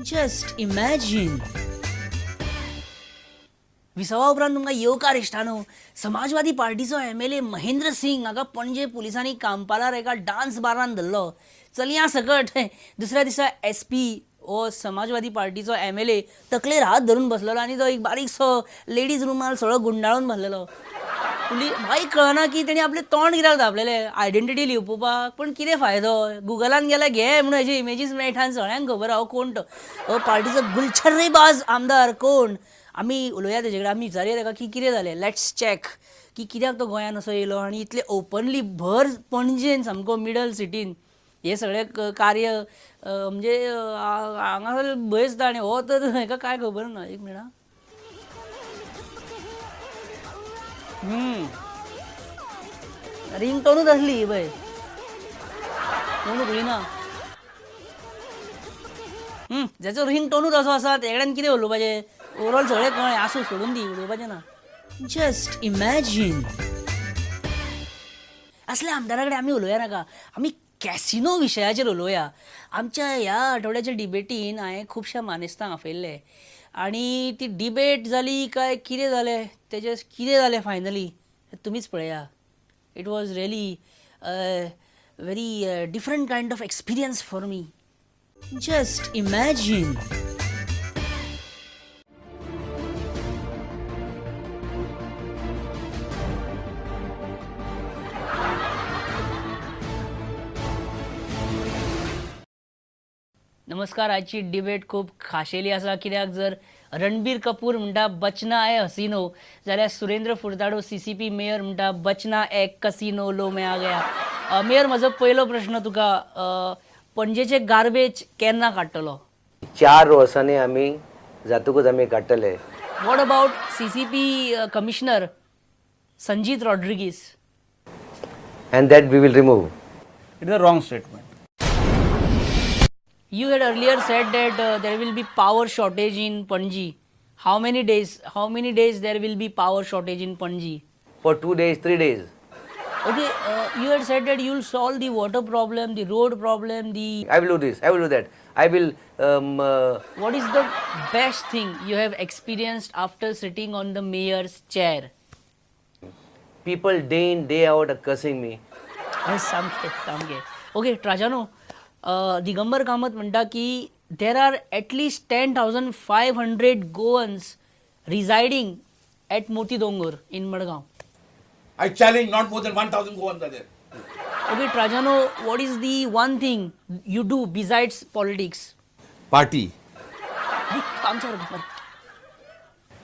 Just imagine. विसवा उपरांत तुमकां येवकार इश्टानो. समाजवादी पार्टीचो एमएलए महेंद्र सिंग हाका पणजे पुलिसांनी कांपालार एका डान्स बारान धरलो चलयां सकट. दुसऱ्या दिसा एसपी हो समाजवादी पार्टीचो एमएलए तकलेर हात धरून बसलेलो आनी तो एक बारीकसो लेडीज रुमाल सगळो गुंडाळून बसलेलो. पुलीस म्हाका कळना की तेणी आपलें तोंड कित्याक धांपलेलें, आयडेंटिटी लिपोवपाक. पूण कितें फायदो, गुगलान गेल्यार घे म्हणून हेजे इमेजीस मेळटा आनी सगळ्यांक खबर आहा हो कोण तो. हो पार्टीचो गुलछर्रेबाज आमदार कोण. आमी उलोवया तेजे कडेन, आमी विचारया ताका की कितें जालें. Let's check की कित्याक तो गोंयान असो येयलो आनी इतले ओपनली भर पणजेन सामको मिडल सिटीन हे सगळें कार्य म्हणजे हांगा भंय दिसता. आनी हो तर हेका कांय खबर ना. एक मिनट. रिंगटोनूच आसली पळय, फोन उखलिना. ज्याचो रिंगटोनूच असो आसा तेगड्यान कितें उलोवपाचें. ओवरऑल सगळें कळ्ळें, आसूं सोडून दी, उलोवपाचें ना. Just imagine. असल्या आमदारा कडेन आमी उलोवया नाका, आमी कॅसिनो विशयाचेर उलोवया. आमच्या ह्या आठवड्याच्या डिबेटीन हांवें खुबश्या मानेस्तांक आपयल्ले आनी ती डिबेट जाली काय कितें जालें तेजें, कितें जालें फायनली तुमीच पळया. It was really very different kind of experience for me. Just imagine. नमस्कार. आजची डिबेट खूब खाशेली आसा, कित्याक जर रणबीर कपूर म्हणटा बचना ए हसीनो, जाल्यार सुरेंद्र फुर्ताडो सीसीपी मेयर म्हणटा बचना ए कसिनो लो मैं आ गया. मेयर, म्हजो पयलो प्रश्न तुका, पणजेचे गार्बेज केन्ना काडटलो? 4 वर्सांनी आमी जातकूच आमी काडटले. What about CCP commissioner Sanjeet Rodrigues? And that we will remove. It is a wrong statement. You had earlier said that there will be power shortage in Panji. How many days? How many days there will be power shortage in Panji? For 2 days, 3 days. Okay, you had said that you will solve the water problem, the road problem, the... I will do this, I will do that. I will... What is the best thing you have experienced after sitting on the mayor's chair? People day in, day out are cursing me. सामके सामके. Okay, Trajano, Digambar Kamat म्हणटा की there are at least 10,500 Goans residing at Moti Dongor in Madgaon. I challenge not more than 1,000 Goans are there. Okay, Trajano, what is the one thing you do besides politics? Party.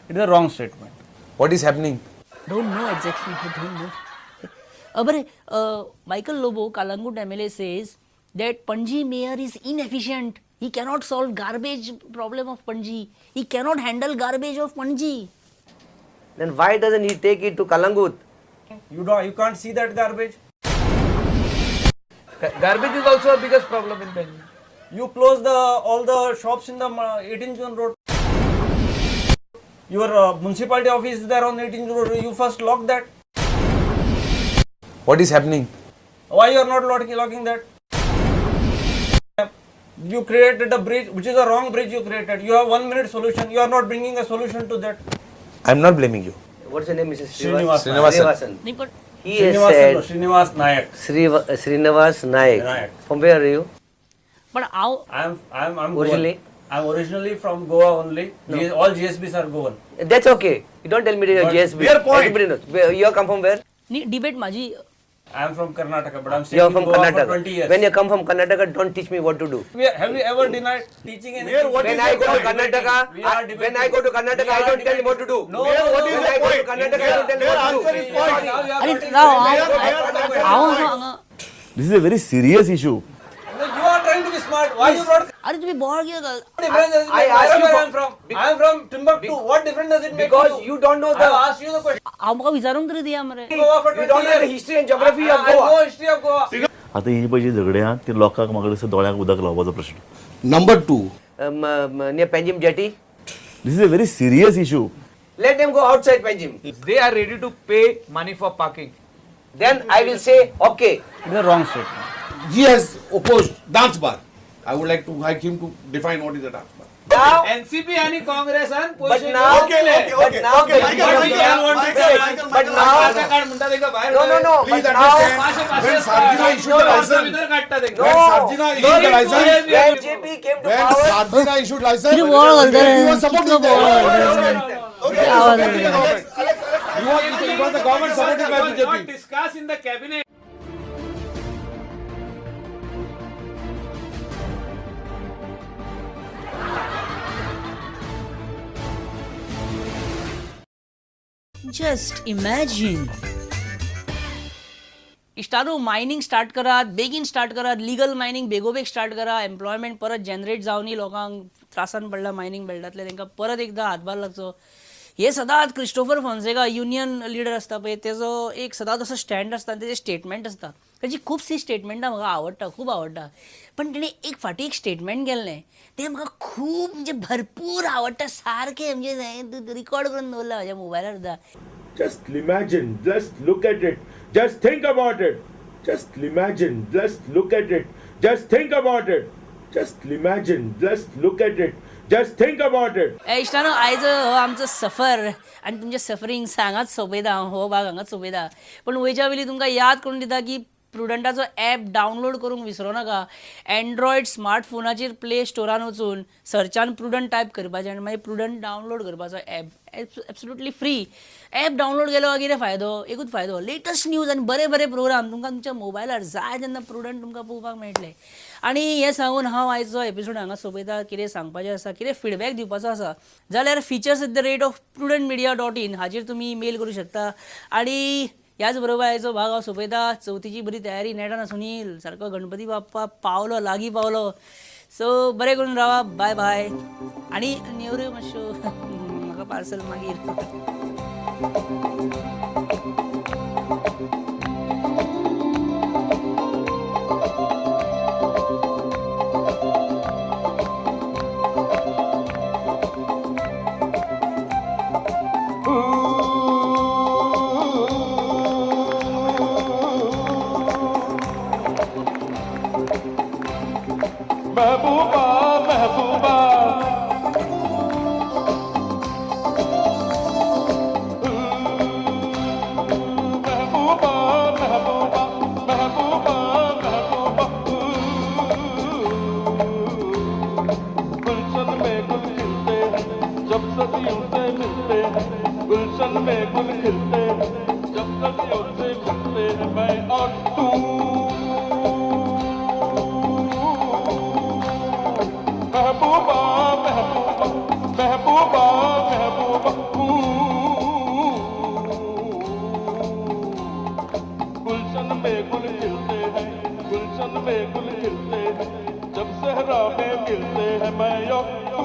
It is a wrong statement. What is happening? Don't know exactly. I don't know. बरें, Michael Lobo, Calangute MLA, says that Panji mayor is inefficient. He cannot solve garbage problem of Panji. He cannot handle garbage of Panji. Then why doesn't he take it to Calangute? You don't, you can't see that garbage. Garbage is also a biggest problem in Panji. You close the all the shops in the 18 June Road. Your municipality office is there on 18 June Road. You first lock that. What is happening? Why you are not locking that? You created a bridge, which is a wrong bridge you created. You have 1 minute solution. You are not bringing a solution to that. I am not blaming you. What's your name, Mr. Srinivas. Srinivasan. He has said... Srinivas Nayak. Srinivas Nayak. Nayak. From where are you? But I'm originally? Goan. I'm originally from Goa only. No. All GSBs are Goan. That's okay. You don't tell me that you're GSB. Fair point. Everybody knows. You come from where? Debate maji. I'm from Karnataka, but I'm staying You are in from Goa Karnataka. for 20 years. When you come from Karnataka, don't teach me what to do. Have you ever denied teaching anything? Mayor, what When is I your go to point? Karnataka, We are when I go to Karnataka, I don't tell him what to do. No, Mayor, what is When your I go to point? Karnataka, I don't tell him Mayor, what to do. answer is point. This is a very serious issue. No, you are trying to be smart. Why you brought? अरे तुम्ही बोळ कितें What difference does it I make? asked you Where for- I am from. I am from Timbuktu. What difference does it make? Because to you? you don't know the- I asked you the question. हांव म्हाका विचारूंक तरी दिया मरे. Goa for You 20 don't know the years. history and geography of I Goa. know history of Goa. आता ही पळय जी झगड्यां आहा ती लोकांक म्हाका दिसता दोळ्यांक उदक लावपाचो प्रश्न. Number 2. Near Panjim jetty. This is a very serious issue. Let them go outside Panjim. They are ready to pay money for parking. Then I will say okay. It is a wrong statement. He has opposed dance bar. I would like to like him to define what is a dance bar. Now, NCP आणि काँग्रेसान but पयशे now, घेवन केले. but now, okay, Michael, but Michael, now, Michael, Michael, but Michael, now, पांचशे card म्हणटा तेंका भायर no, no, no, Please but now, understand, पांचशे when पांचशे Sarjina issued the license, भितर काडटा तेंका. when No. Sarjina issued the license, when BJP came to when power, Sarjina issued license, कितें वळ घालता रे? he was supporting कितलो them. वळ घालता रे? Okay, आवाज supporting the government. He was the government supported by Was not BJP. discussed in the cabinet. Just imagine. इश्टानो, mining start करात, बेगीन स्टार्ट करात, लिगल मायनींग बेगोबेग स्टार्ट करा. एम्प्लॉयमेंट परत जनरेट जावनी, लोकांक त्रासान पडला मायनींग बेल्टांतले, तांकां परत एकदां हातभार लागचो. हे सदांच क्रिस्टोफर फोन्सेका युनियन लिडर आसता पळय, तेजो एक सदांच असो स्टँड आसता आनी तेजें स्टेटमेंट आसता. ताची खुबशीं स्टेटमेंटां म्हाका आवडटा, खूब आवडटा. पण तेणें एक फाटीं एक स्टेटमेंट केल्लें तें म्हाका खूब म्हणजे भरपूर आवडटा सारकें, म्हणजे रिकॉर्ड करून दवरलां म्हाज्या मोबायलार सुद्दां. Just imagine, just look at it, just think about it. Just imagine, just look at it, just think about it. Just imagine, just look at it, just think about it. ए इश्टानो, आयज हो आमचो सफर आनी तुमचें सफरींग हांगाच सोंपयता हांव, हो भाग हांगाच सोंपयता. पूण वयच्या पयलीं तुमकां याद करून दिता की प्रुडंटाचो एप डावनलोड करूंक विसरो नाका. एन्ड्रॉयड स्मार्टफोनाचेर प्ले स्टोरान वचून सर्चान प्रुडंट टायप करपाचें आनी मागीर प्रुडंट डावनलोड करपाचो app. Absolutely free app download केलो काय कितें फायदो? एकूच फायदो, लेटस्ट न्यूज आनी बरे बरे प्रोग्राम तुमकां तुमच्या मोबायलार जाय तेन्ना प्रुडंट तुमकां पळोवपाक मेळटलें. आनी हें सांगून हांव आयचो एपिसोड हांगा सोंपयता. कितें सांगपाचें आसा, कितें फिडबॅक दिवपाचो आसा जाल्यार features@prudentmedia.in हाचेर तुमी मेल करूं शकता. आनी ह्याच बरोबर आयचो भाग हांव सोंपयता. चवथीची बरी तयारी नेटान आसुनी, सारको गणपती बाप्पा पावलो, लागीं पावलो. सो बरें करून रावा, बाय बाय. आनी नेवऱ्यो मातश्यो म्हाका पार्सल मागीर. महबूबा महबूबा महबूबा महबूबा महबूबा महबूबा. गुलशन में गुल खिलते हैं जब सदियों से मिलते हैं, गुलशन में गुल खिलते हैं जब सदियों से मिलते हैं, मैं और तू. महबूबा महबूबा महबूबा महबूबा. गुलशन में गुल खिलते हैं, गुलशन में गुल खिलते हैं जब सहरा में मिलते हैं, मैं और तू.